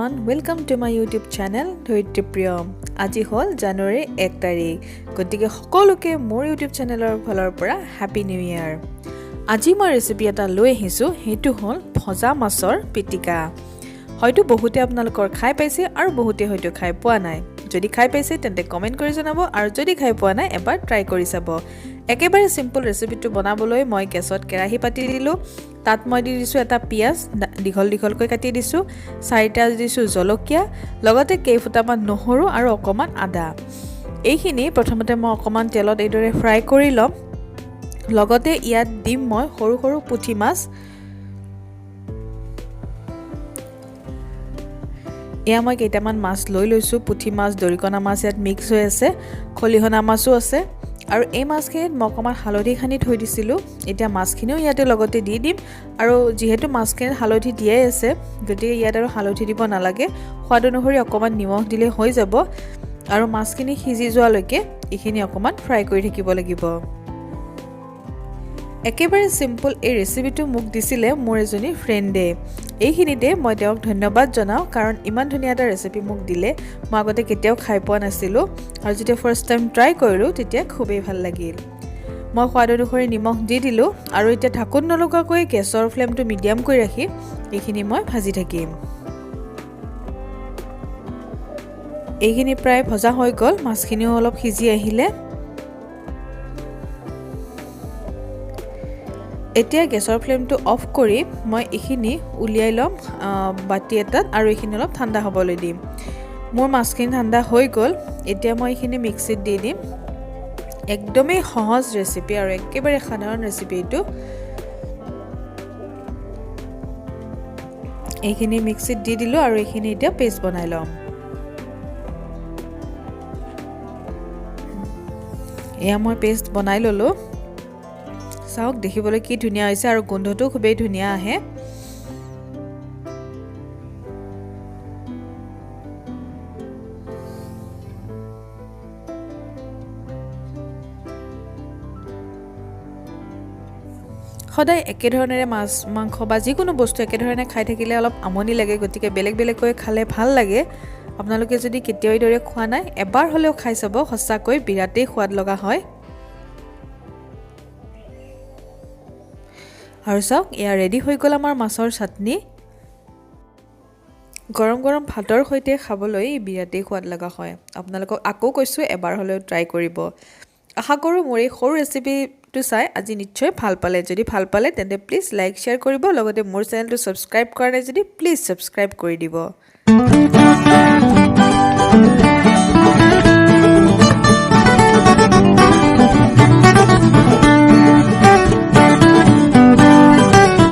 Everyone, welcome to my YouTube channel ধৰিত্ৰীপ্ৰিয়ম। আজি হ'ল জানুৱাৰীৰ 1 তাৰিখ, গতিকে সকলোকে মোৰ ইউটিউব চেনেলৰ ফালৰ পৰা হেপী নিউ ইয়েৰ। আজি মই ৰেচিপি এটা লৈ আহিছোঁ, সেইটো হ'ল ভজা মাছৰ পিটিকা। হয়তো বহুতে আপোনালোকৰ খাই পাইছে আৰু বহুতে হয়তো খাই পোৱা নাই। যদি খাই পাইছে তেন্তে কমেণ্ট কৰি জনাব আৰু যদি খাই পোৱা নাই এবাৰ ট্ৰাই কৰি চাব। একেবাৰে চিম্পল ৰেচিপিটো বনাবলৈ মই গেছত কেৰাহী পাতি দিলোঁ। তাত মই দি দিছোঁ এটা পিঁয়াজ, দীঘল দীঘলকৈ কাটি দিছোঁ, চাৰিটা দিছোঁ জলকীয়া, লগতে কেইফুটামান নহৰু আৰু অকণমান আদা। এইখিনি প্ৰথমতে মই অকণমান তেলত এইদৰে ফ্ৰাই কৰি ল'ম। লগতে ইয়াত দিম মই সৰু সৰু পুঠি মাছ। এয়া মই কেইটামান মাছ লৈ লৈছোঁ। পুঠি মাছ, দৰিকণা মাছ ইয়াত মিক্স হৈ আছে, খলিহনা মাছো আছে। আৰু এই মাছখিনিত মই অকণমান হালধি সানি থৈ দিছিলোঁ। এতিয়া মাছখিনিও ইয়াতে লগতে দি দিম। আৰু যিহেতু মাছখিনিত হালধি দিয়াই আছে, গতিকে ইয়াত আৰু হালধি দিব নালাগে। সোৱাদ অনুসৰি অকণমান নিমখ দিলে হৈ যাব। আৰু মাছখিনি সিজি যোৱালৈকে এইখিনি অকণমান ফ্ৰাই কৰি থাকিব লাগিব। একেবাৰে চিম্পল এই ৰেচিপিটো মোক দিছিলে মোৰ এজনী ফ্ৰেণ্ডে। এইখিনিতে মই তেওঁক ধন্যবাদ জনাওঁ, কাৰণ ইমান ধুনীয়া এটা ৰেচিপি মোক দিলে। মই আগতে কেতিয়াও খাই পোৱা নাছিলোঁ আৰু যেতিয়া ফাৰ্ষ্ট টাইম ট্ৰাই কৰিলোঁ, তেতিয়া খুবেই ভাল লাগিল। মই সোৱাদ অনুসৰি নিমখ দি দিলোঁ আৰু এতিয়া ঢাকোন নলগোৱাকৈ গেছৰ ফ্লেমটো মিডিয়াম কৰি ৰাখি এইখিনি মই ভাজি থাকিম। এইখিনি প্ৰায় ভজা হৈ গ'ল, মাছখিনিও অলপ সিজি আহিলে। এতিয়া গেছৰ ফ্লেমটো অফ কৰি মই এইখিনি উলিয়াই ল'ম বাতি এটাত আৰু এইখিনি অলপ ঠাণ্ডা হ'বলৈ দিম। মোৰ মাছখিনি ঠাণ্ডা হৈ গ'ল। এতিয়া মই এইখিনি মিক্সিত দি দিম। একদমেই সহজ ৰেচিপি আৰু একেবাৰে সাধাৰণ ৰেচিপি এইটো। এইখিনি মিক্সিত দি দিলোঁ আৰু এইখিনি এতিয়া পেষ্ট বনাই ল'ম। এয়া মই পেষ্ট বনাই ল'লোঁ। চাওক, দেখিবলৈ কি ধুনীয়া হৈছে আৰু গোন্ধটো খুবেই ধুনীয়া আহে। সদায় একেধৰণেৰে মাছ, মাংস বা যিকোনো বস্তু একেধৰণে খাই থাকিলে অলপ আমনি লাগে, গতিকে বেলেগ বেলেগকৈ খালে ভাল লাগে। আপোনালোকে যদি কেতিয়াও এইদৰে খোৱা নাই, এবাৰ হ'লেও খাই চাব। সঁচাকৈ বিৰাটেই সোৱাদ লগা হয়। আৰু চাওক, এয়া ৰেডি হৈ গ'ল আমাৰ মাছৰ চাটনি। গৰম গৰম ভাতৰ সৈতে খাবলৈ বিৰাটেই সোৱাদ লগা হয়। আপোনালোকক আকৌ কৈছোঁ, এবাৰ হ'লেও ট্ৰাই কৰিব। আশা কৰোঁ মোৰ এই সৰু ৰেচিপিটো চাই আজি নিশ্চয় ভাল পালে। যদি ভাল পালে তেন্তে প্লিজ লাইক, শ্বেয়াৰ কৰিব। লগতে মোৰ চেনেলটো ছাবস্ক্ৰাইব কৰা নাই যদি প্লিজ ছাবস্ক্ৰাইব কৰি দিব।